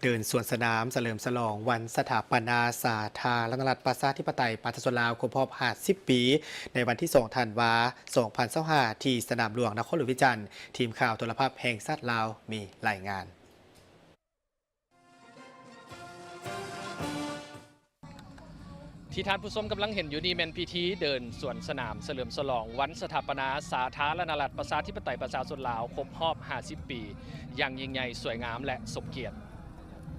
ເດີນສວນສະໜາມສະເຫຼີມສະຫຼອງວັນສະຖາປະນາສາທາລະນະລັດປະຊາທິປະໄຕປະຊາຊົນລາວຄົບຮອບຫ້າສິບປີ ໃນວັນທີສອງ ທັນວາ ສອງພັນຊາວຫ້າ ທີ່ສະໜາມຫຼວງນະຄອນຫຼວງວຽງຈັນ. ທີມຂ່າວໂທລະພາບແຫ່ງຊາດລາວມີລາຍງານ. ທີ່ທ່ານຜູ້ຊົມກຳລັງເຫັນຢູ່ນີ້ແມ່ນພິທີເດີນສວນສະໜາມສະເຫຼີມສະຫຼອງວັນສະຖາປະນາສາທາລະນະລັດປະຊາທິປະໄຕປະຊາຊົນລາວຄົບຮອບຫ້າສິບປີ ຢ່າງຍິ່ງໃຫຍ່ສວຍງາມ ແລະ ສົມກຽດ.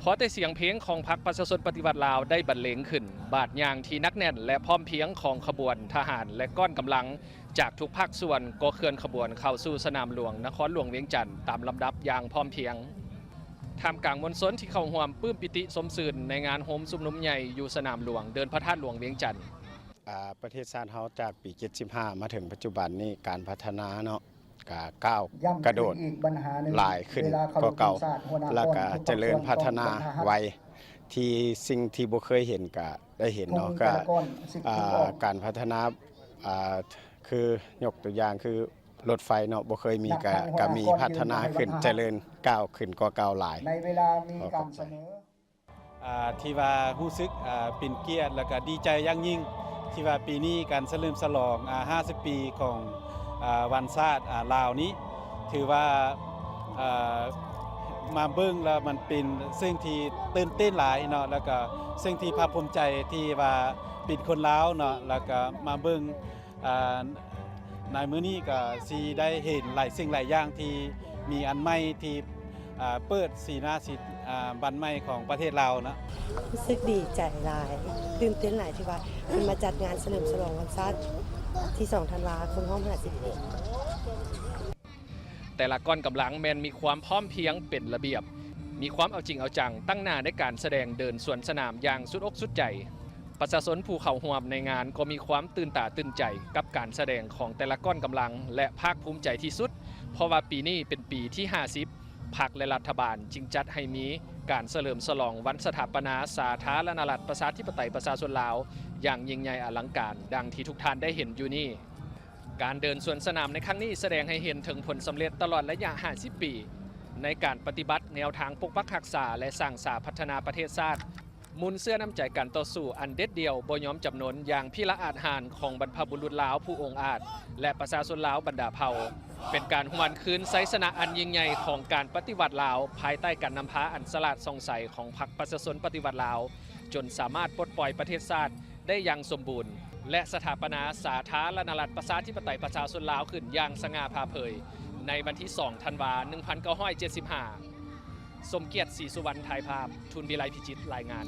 ພໍແຕ່ສຽງເພງຂອງພັກປະຊາຊົນປະຕິວັດລາວໄດ້ບັນເລງຂຶ້ນ, ບາດຍ່າງທີ່ໜັກແໜ້ນ ແລະ ພ້ອມພຽງຂອງຂະບວນທະຫານ ແລະ ກ້ອນກຳລັງຈາກທຸກພາກສ່ວນກໍເຄື່ອນຂະບວນເຂົ້າສູ່ສະໜາມຫຼວງນະຄອນຫຼວງວຽງຈັນຕາມລຳດັບຢ່າງພ້ອມພຽງ. ທ່າມກາງມວນຊົນທີ່ເຂົ້າຮ່ວມປຶ້ມປີຕິຊົມຊື່ນໃນງານໂຮມຊຸມນຸມໃຫຍ່ຢູ່ສະໜາມຫຼວງເດີ່ນພະທາດຫຼວງວຽງຈັນ. ອາ ປະເທດຊາດເຮົາຈາກປີເຈັດສິບຫ້າມາເຖິງປັດຈຸບັນນີ້ ການພັດທະນາເນາະ ກະກ້າວກະໂດດຫຼາຍຂຶ້ນກວ່າເກົ່າ ແລ້ວກະຈະເລີນພັດທະນາໄວ ທີ່ສິ່ງທີ່ບໍ່ເຄີຍເຫັນກະໄດ້ເຫັນເນາະ ກະ ອາ ການພັດທະນາ ອາ ຄືຍົກຕົວຢ່າງຄື ລົດໄຟເນາະ ບໍ່ເຄີຍມີ ກະ ກະມີພັດທະນາຂຶ້ນ ຈະເລີນກ້າວຂຶ້ນກວ່າເກົ່າຫຼາຍ. ໃນເວລາມີການສະເໜີ ອາ ທີ່ວ່າຮູ້ສຶກ ອາ ເປັນກຽດ ແລ້ວກະດີໃຈຢ່າງຍິ່ງ ທີ່ວ່າປີນີ້ການສະເຫຼີມສະຫຼອງ ອາ ຫ້າສິບປີຂອງ ອາ ວັນຊາດ ອາ ລາວນີ້ ຖືວ່າ ອາ ມາເບິ່ງແລ້ວມັນເປັນສິ່ງທີ່ຕື່ນເຕັ້ນຫຼາຍເນາະ ແລ້ວກະສິ່ງທີ່ພາກພູມໃຈທີ່ວ່າເປັນຄົນລາວເນາະ ແລ້ວກະມາເບິ່ງ ອາ ໃນມື້ນີ້ກະຊິໄດ້ເຫັນຫຼາຍສິ່ງຫຼາຍຢ່າງທີ່ມີອັນໃໝ່ທີ່ ອາ ເປີດສີໜ້າສີ ອາ ວັນໃໝ່ຂອງປະເທດລາວເນາະ. ຮູ້ສຶກດີໃຈຫຼາຍ ຕື່ນເຕັ້ນຫຼາຍທີ່ວ່າເພິ່ນມາຈັດງານສະເຫຼີມສະຫຼອງວັນຊາດທີສອງທັນວາຄົບຮອບຫ້າສິບປີ. ແຕ່ລະກ້ອນກຳລັງແມ່ນມີຄວາມພ້ອມພຽງເປັນລະບຽບ, ມີຄວາມເອົາຈິງເອົາຈັງຕັ້ງໜ້າໃນການສະແດງເດີນສວນສະໜາມຢ່າງສຸດອົກສຸດໃຈ. ປະຊາຊົນຜູ້ເຂົ້າຮ່ວມໃນງານກໍມີຄວາມຕື່ນຕາຕື່ນໃຈກັບການສະແດງຂອງແຕ່ລະກ້ອນກຳລັງ ແລະ ພາກພູມໃຈທີ່ສຸດ ເພາະວ່າປີນີ້ເປັນປີທີຫ້າສິບ ພັກ ແລະ ລັດຖະບານຈຶ່ງຈັດໃຫ້ມີການສະເຫຼີມສະຫຼອງວັນສະຖາປະນາສາທາລະນະລັດປະຊາທິປະໄຕປະຊາຊົນລາວຢ່າງຍິ່ງໃຫຍ່ອະລັງການ ດັ່ງທີ່ທຸກທ່ານໄດ້ເຫັນຢູ່ນີ້. ການເດີນສວນສະໜາມໃນຄັ້ງນີ້ສະແດງໃຫ້ເຫັນເຖິງຜົນສຳເລັດຕະຫຼອດໄລຍະຫ້າສິບປີ ໃນການປະຕິບັດແນວທາງປົກປັກຮັກສາ ແລະ ສ້າງສາພັດທະນາປະເທດຊາດ, ມູນເຊື້ອນ້ຳໃຈການຕໍ່ສູ້ອັນເດັດດ່ຽວບໍ່ຍອມຈຳນົນຢ່າງພິລະອາດຫານຂອງບັນພະບຸລຸດລາວຜູ້ອົງອາດ ແລະ ປະຊາຊົນລາວບັນດາເຜົ່າ, ເປັນການຫວນຄືນໄຊຊະນະອັນຍິ່ງໃຫຍ່ຂອງການປະຕິວັດລາວ ພາຍໃຕ້ການນຳພາອັນສະຫຼາດສ່ອງໃສຂອງພັກປະຊາຊົນປະຕິວັດລາວ, ຈົນສາມາດປົດປ່ອຍປະເທດຊາດ ໄດ້ຢ່າງສົມບູນ ແລະ ສະຖາປະນາສາທາລະນະລັດປະຊາທິປະໄຕປະຊາຊົນລາວຂຶ້ນຢ່າງສະຫງ່າຜ່າເຜີຍ ໃນວັນທີສອງ ທັນວາ ໜຶ່ງພັນເກົ້າຮ້ອຍເຈັດສິບຫ້າ. ສົມກຽດ ສີສຸວັນ ຖ່າຍພາບ, ທຶນວິໄລ ພິຈິດ ລາຍງານ.